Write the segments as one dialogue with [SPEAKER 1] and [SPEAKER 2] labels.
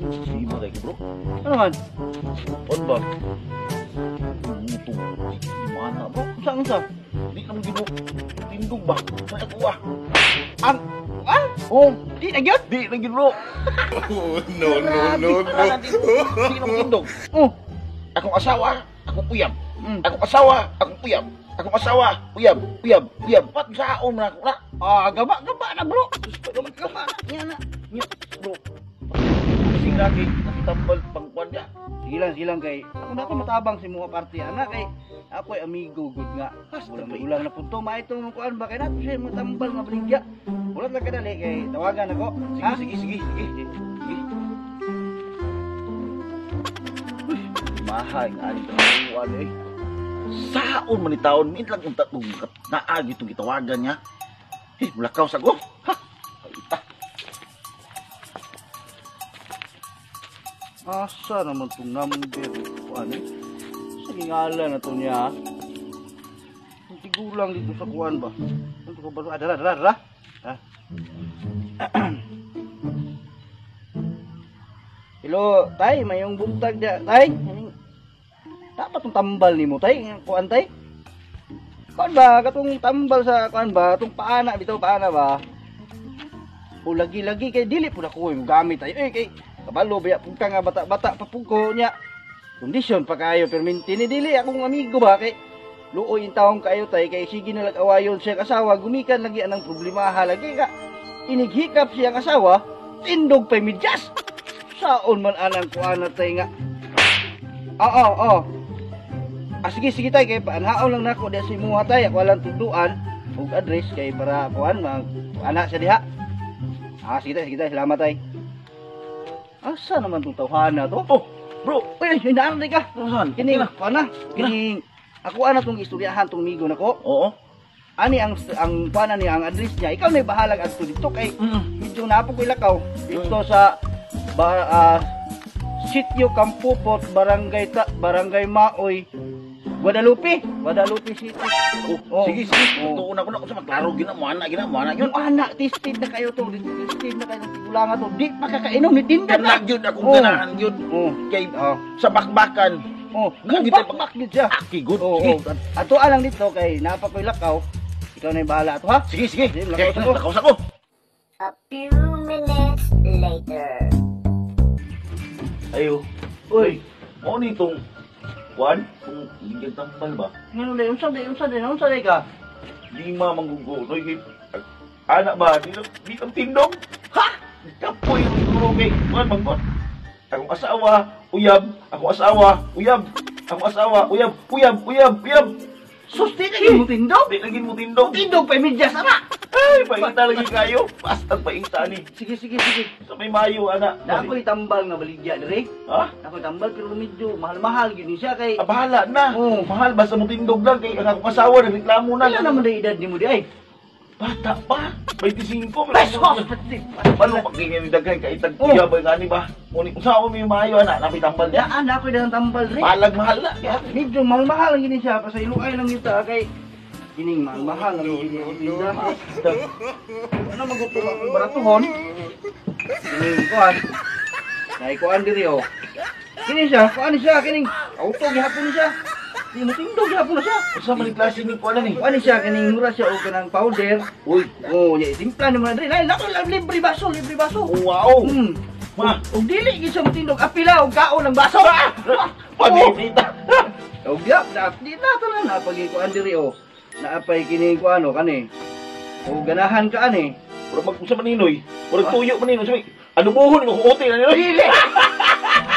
[SPEAKER 1] Di ba kay bro?
[SPEAKER 2] Ano man?
[SPEAKER 1] On ba? Muto. Mana bro?
[SPEAKER 2] Unsa unsa?
[SPEAKER 1] Di naman gino. Tindog ba? May ako ah.
[SPEAKER 2] Ang ah?
[SPEAKER 1] Oh,
[SPEAKER 2] Di na gyud?
[SPEAKER 1] di na gid bro.
[SPEAKER 3] Oh, no, no, no, no.
[SPEAKER 1] Di naman tindog.
[SPEAKER 2] Oh.
[SPEAKER 1] Akong asawa, akong uyab.
[SPEAKER 2] Mm.
[SPEAKER 1] Akong asawa, akong uyab. Akong asawa, uyab, uyab, uyab. Pat saon na ako na.
[SPEAKER 2] Ah, gaba gaba na bro. Gaba gaba na. Yan na.
[SPEAKER 1] Nya, bro. Kasing lagi, nakitambal pangkuan niya.
[SPEAKER 2] Sige lang kay ako na ako matabang sa mga party ana kay ako'y amigo good nga.
[SPEAKER 1] Basta
[SPEAKER 2] Gulang
[SPEAKER 1] ba
[SPEAKER 2] gulang na punto maitong kuan ba kay nato siya matambal nga baligya. Wala lang kadali kay tawagan ako.
[SPEAKER 1] Sige,
[SPEAKER 2] Ha?
[SPEAKER 1] sige, sige, sige. Sige. Uy, mahay nga ni kuan eh. Saon man ni taon, min lang unta tong naagi itong gitawagan niya. Eh, mulakaw sa go. Ha? Paita.
[SPEAKER 2] Asa naman tong number kuan eh? Sa gingala na to niya. Ang tigulang dito sa kuan ba? Ano ko ba? Ah, dara, dara, dara. Ha? Hello, tay, mayong buntag dia, tay. Dapat tong tambal nimo, tay. Kuan tay. Kuan ba katong tambal sa kuan ba, katong paana bitaw paana ba? O lagi-lagi kay dili pud ako yung gamit ay. Eh kay kabalo ba pud ka nga bata-bata pa pud ko nya. Kondisyon pa kayo perminti ni dili akong amigo ba kay luoy in taong kayo tay kay sige na awayon siya asawa gumikan lagi anang problemaha lagi ka inighikap siyang asawa tindog pay medyas saon man anang kuan na tay nga. Oo, oo. Ah, sige, sige tay, kay paanhaon lang nako diha sa imuha tay, ako lang tuduan ug address kay para kuan mag ana siya diha. Ah, sige tay, salamat tay. Asa naman tong tawhana to?
[SPEAKER 1] Oh, bro.
[SPEAKER 2] Uy, ay, naan na ka.
[SPEAKER 1] Saan?
[SPEAKER 2] Kining, kuan na. Kining, ako ana tong istoryahan tong migo nako.
[SPEAKER 1] Oo.
[SPEAKER 2] Ani ang kuan ni ang address niya. Ikaw na bahalag adto dito kay medyo napo ko'y lakaw dito sa ba, Sitio Kampupot, Barangay Ta, Barangay Maoy, Guadalupe, Guadalupe City.
[SPEAKER 1] Oh,
[SPEAKER 2] Oh.
[SPEAKER 1] sige, sige.
[SPEAKER 2] Oh.
[SPEAKER 1] Tuon ako na ako sa maglaro gina mo ana gina mo ana yun.
[SPEAKER 2] Yung anak, tested na kayo to, tested na kayo, tigulangan to, di makakainom, ni tinda na.
[SPEAKER 1] Kanag yun akong
[SPEAKER 2] Oh.
[SPEAKER 1] ganahan yun.
[SPEAKER 2] Oh,
[SPEAKER 1] Kay
[SPEAKER 2] oh,
[SPEAKER 1] sa bakbakan.
[SPEAKER 2] oh,
[SPEAKER 1] Nagita-
[SPEAKER 2] bakbak yun siya.
[SPEAKER 1] Aki good.
[SPEAKER 2] Oo,
[SPEAKER 1] Sige.
[SPEAKER 2] oh, ato alang dito kay napa ko'y lakaw, ikaw na yung bahala ato ha.
[SPEAKER 1] Sige, sige.
[SPEAKER 2] Sige,
[SPEAKER 1] Sige,
[SPEAKER 2] lakaw sa ko.
[SPEAKER 1] lakaw sa ko.
[SPEAKER 4] A few minutes later.
[SPEAKER 1] Ayo.
[SPEAKER 2] Uy,
[SPEAKER 1] Mo ni itong kuan, kung ligyan tambal ba?
[SPEAKER 2] ngano day, unsa day, unsa day, unsa day ka?
[SPEAKER 1] Di ma manggugo. Noy kay anak ba di di ang tindog. Ha? Kapoy ang siguro kay kuan manggot. Akong asawa, uyab, akong asawa, uyab, akong asawa, uyab, uyab, uyab, uyab.
[SPEAKER 2] Sus, di lagi mo tindog?
[SPEAKER 1] Di lagi mo tindog.
[SPEAKER 2] Tindog pa medyas ana.
[SPEAKER 1] Ay, paita lagi kayo. Basta paita ni.
[SPEAKER 2] Sige, sige, sige.
[SPEAKER 1] Sa may mayo, ana.
[SPEAKER 2] Na ako'y tambal nga baligya dire.
[SPEAKER 1] Ha?
[SPEAKER 2] Ako'y tambal pero medyo mahal-mahal gyud ni siya kay
[SPEAKER 1] Ah, bahala na.
[SPEAKER 2] Oo.
[SPEAKER 1] Mahal, basta mo tindog lang. Kay ang akong asawa, nagreklamo na.
[SPEAKER 2] Wala naman na edad nimo di ay.
[SPEAKER 1] Bata pa. 25.
[SPEAKER 2] Pesos.
[SPEAKER 1] Paano pag ganyan ni daghan kay itag
[SPEAKER 2] Oh.
[SPEAKER 1] kuya ba nga ni ba? Ngunit kung saan may maayo ana, napay tambal niya.
[SPEAKER 2] Daan ako'y dahang tambal dire.
[SPEAKER 1] Palag mahal na. Kaya,
[SPEAKER 2] Medyo mahal-mahal ang gini siya pasaylo ay lang kita kay kining mahal-mahal ang gini tinda. Ano magutom akong baratuhon? Kining kuan. Nay kuan diri oh. Kini siya, kuan siya kining auto gihapon siya. Di mo tindog gihapon na siya.
[SPEAKER 1] Unsa man ni klase ni kuan ni?
[SPEAKER 2] Kuan siya kining mura siya og kanang powder.
[SPEAKER 1] Uy,
[SPEAKER 2] Oh, ya timpla ni mo na diri. Nay nako libre baso, libre baso.
[SPEAKER 1] wow.
[SPEAKER 2] Ma, og dili gyud siya motindog apila og kaon ng baso.
[SPEAKER 1] Panita.
[SPEAKER 2] Og diap, di na to na napagikuan diri oh. Naapay kini kuan oh kani. Og ganahan ka ani.
[SPEAKER 1] Murag mag unsa man ninoy? Murag tuyo man ninoy. Sabi, adubohon mo kuote na ninoy.
[SPEAKER 2] Dili.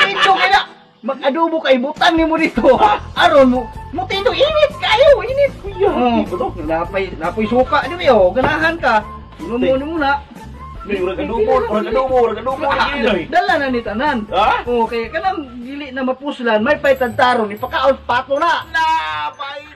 [SPEAKER 2] Tindog kay na. Mag-adobo kay butang nimo dito. Aron mo motindog init kayo, init.
[SPEAKER 1] Kuya,
[SPEAKER 2] Oh,
[SPEAKER 1] di ba to?
[SPEAKER 2] napay suka diri oh, ganahan ka. Inom mo ni muna.
[SPEAKER 1] Murag adobo, murag adobo, murag adobo ni ninoy.
[SPEAKER 2] Dala na ni tanan.
[SPEAKER 1] Ha?
[SPEAKER 2] Oh, kay kanang dili na mapuslan, may paytagtaron ipakaon pato na.
[SPEAKER 1] Na, paita.